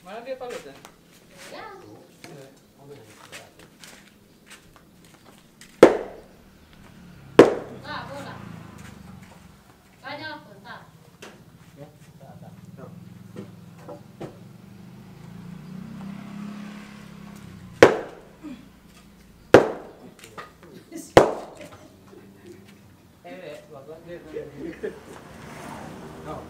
Mana dia palut ya? Ya. Nah, bola. Banyak bentar. Ya, tak. Oh.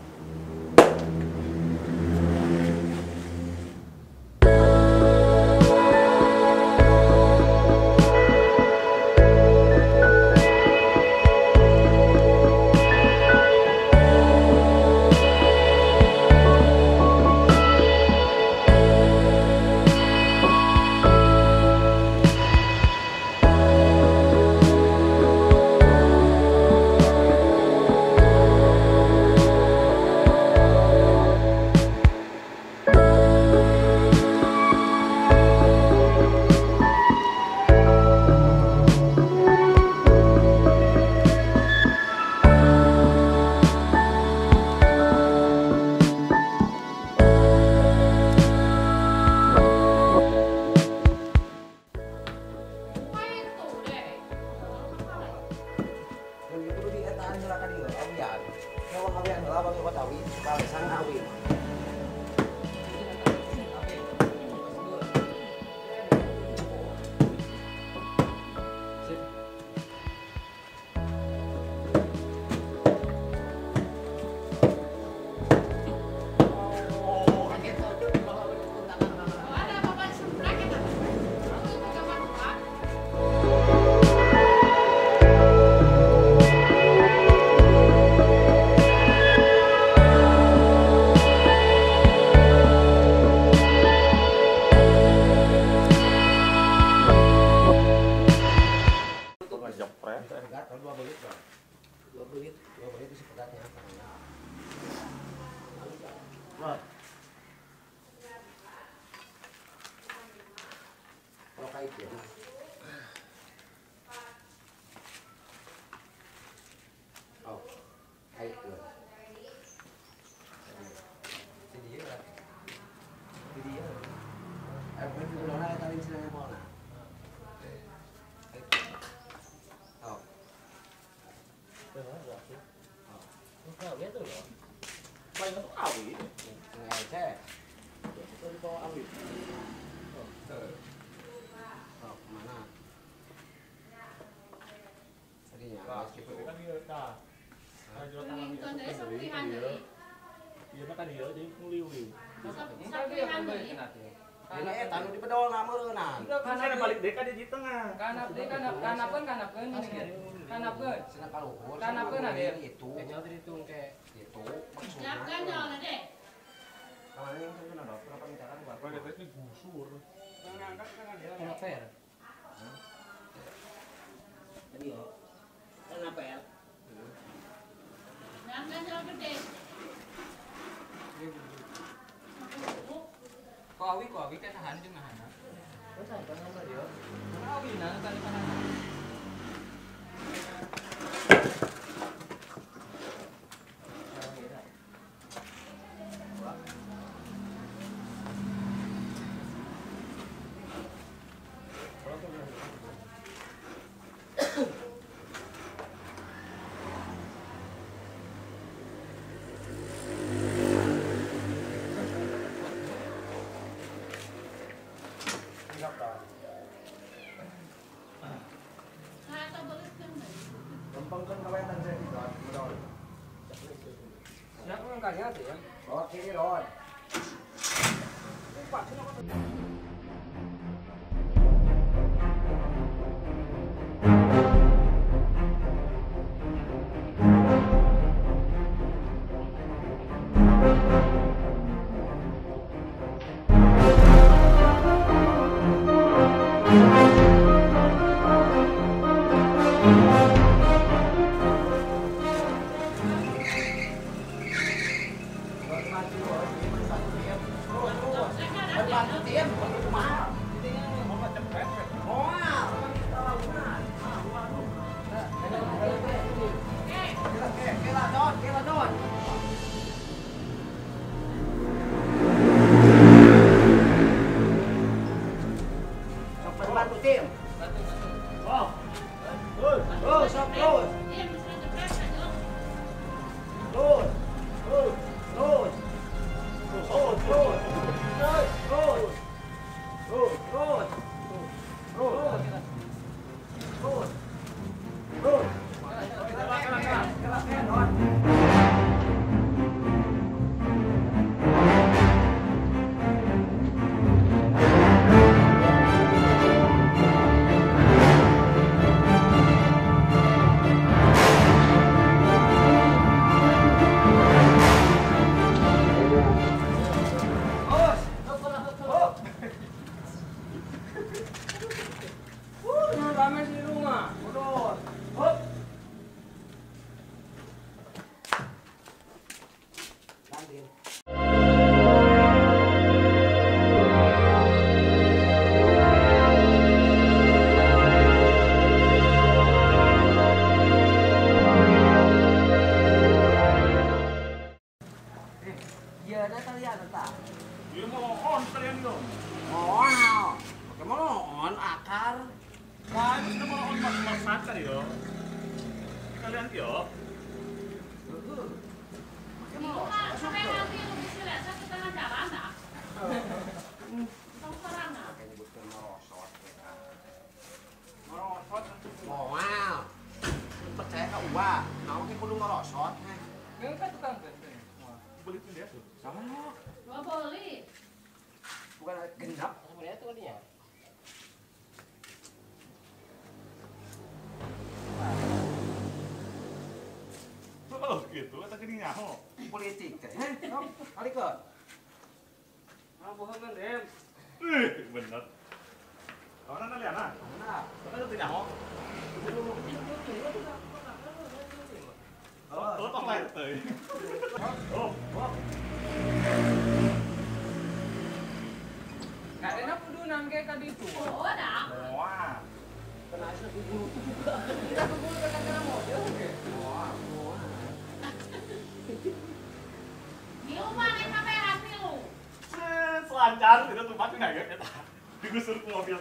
Kau awi kan nahan juga nahan. Awi nah tali kanan. Nah, Lempengkeun ka wetan saya di don. Siapa yang kaya tuh ya? Bawa kiri don. Politik teh, kali ke? Ah, bohongan dem. Ih, bener. Orang nalian ah. Nah, kan itu nyaho. Oh, tong lain teh. Oh, Kak Dena kudu nangge ka ditu. Oh, dah. Wah. Kena asa guru. Kita guru kena mobil oke. Wah. Di rumah nih sampai hati lu. Selancar tidak tuh pasti nggak ya digusur ke mobil.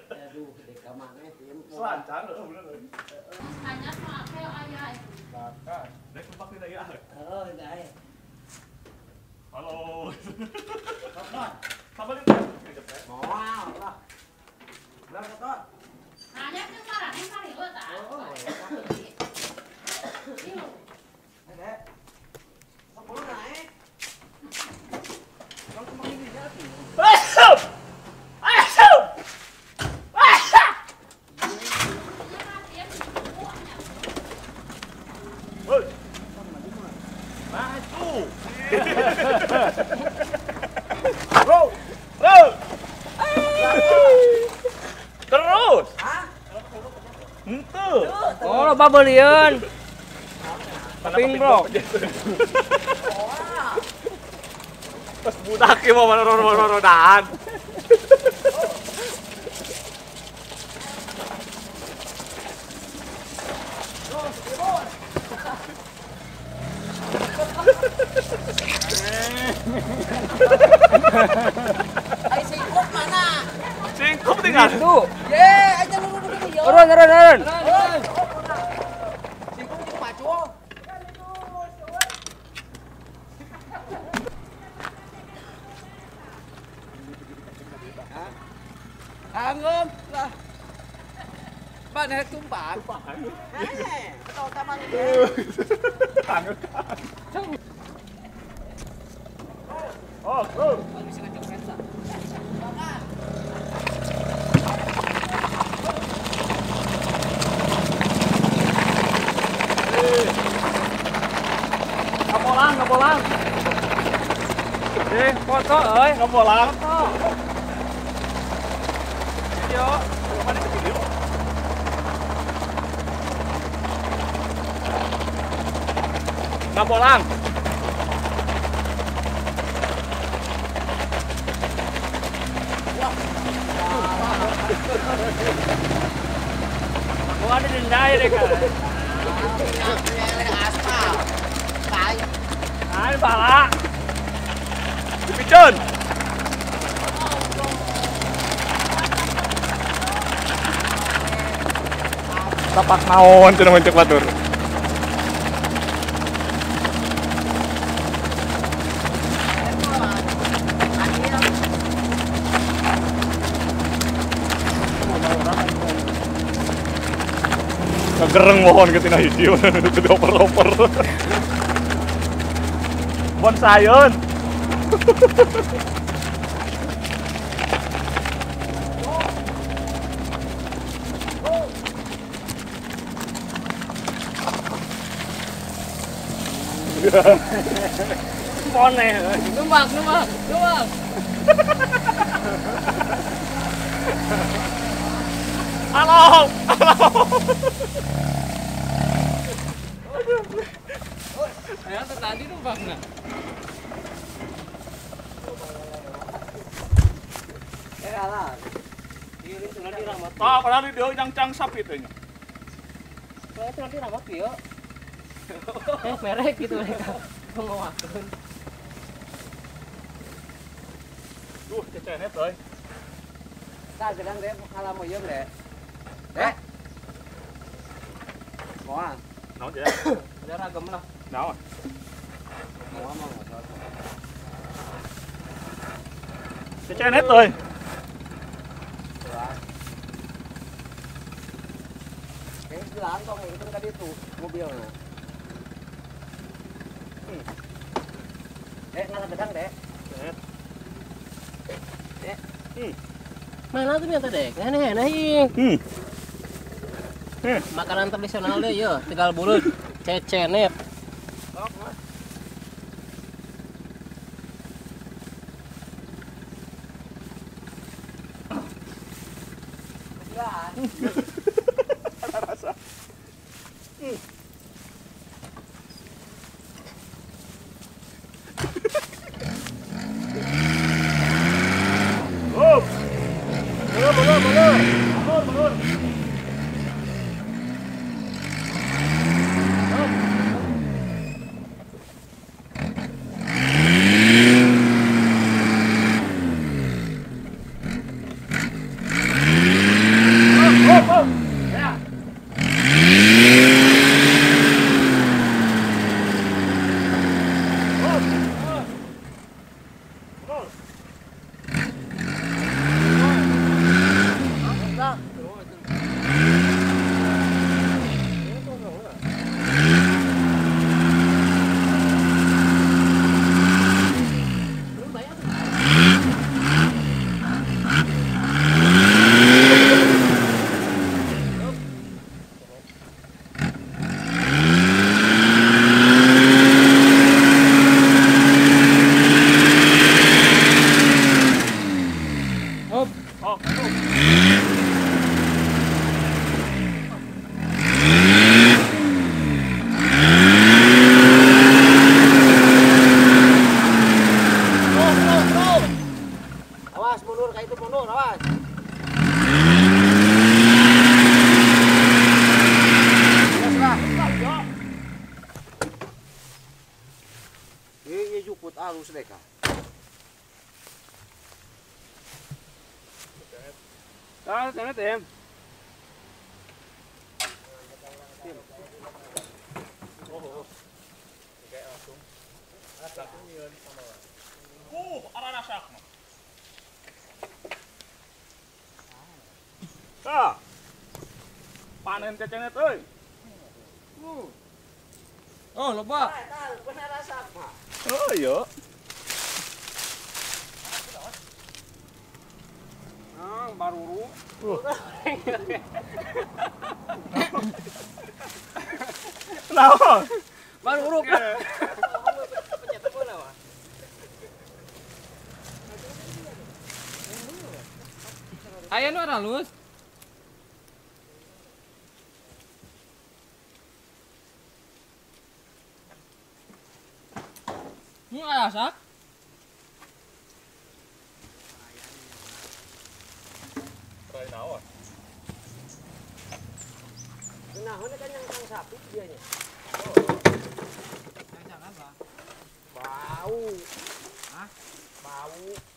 Aduh, deka mana tim. Selancar, bener. Tanya sama aku ayah. Bakar. Dek tumpak tidak ya? Oh, tidak. Halo. Sama dia. Moal lah. Lah ketot. Nanya ke mana nih kali lo tak? Oh. Ada. 10 naik. Kalau cuma ini jatuh. Hoi. Maju. Bro. Bro. Terus. Hah? Ente. Oh, loba belian. Ping bro. Pas budak ya mau rodaan. Ay, singkup mana? Singkup tinggal. Itu. Ye, aja lu dulu ya. Turun, turun, turun. Singkup itu maju. Angom lah. Pak naik tumpang. Tumpang. Eh, betul taman ini. Tangan. Oh, go. Bisa ngecek lah. Ngapolang, ngapolang. Foto euy, ngapolang. Foto. Video, mana itu video? Ngapolang. Gua ada denda ya deh kan. Aspal. Ay, bala. Dipicun. Tapak naon cenah mencek batur. Gereng mohon ke tina hiji gede oper-oper. Bonsayeun. Pone. Numbang, numbang, numbang. Halo, halo. Ya, tadi numpang nggak? Ah, padahal di dia yang cang sapi teh nya. Itu nanti ramat dia. Merek gitu mereka. Pengawakan. Duh, cecenet euy. Tah gedang deh kalamu ieu deh. Dek. Moal. Naon ya? Ada ragam lah. Naon? Moal mah moal. Cecenet euy. Kayaknya bilang kok kayak gitu tadi tuh mobilnya. Dek, ngalah gedang, Dek. Dek. Mana tuh minta dek? Nah, nah, Makanan tradisional deh, yo, Tegal Bulut, cecenet. Ada rasa. Oh. Mundur, mundur, mundur. Mundur, mundur. Oh, oh. Ya. Oh, oh. Oh. Awas mundur kayak itu mundur, awas. Ini juput alus deh kak. Ah, sana tem. Arah rasak mah. Tah. Panen cecenet euy. Oh, loba. Oh, iya. Ah, baruru. Naon? Baruru. Aya nu halus. Ini arasak. Rai naon? Naon kan yang kang sapi dianya. Jangan, Pak. Bau. Hah? Bau.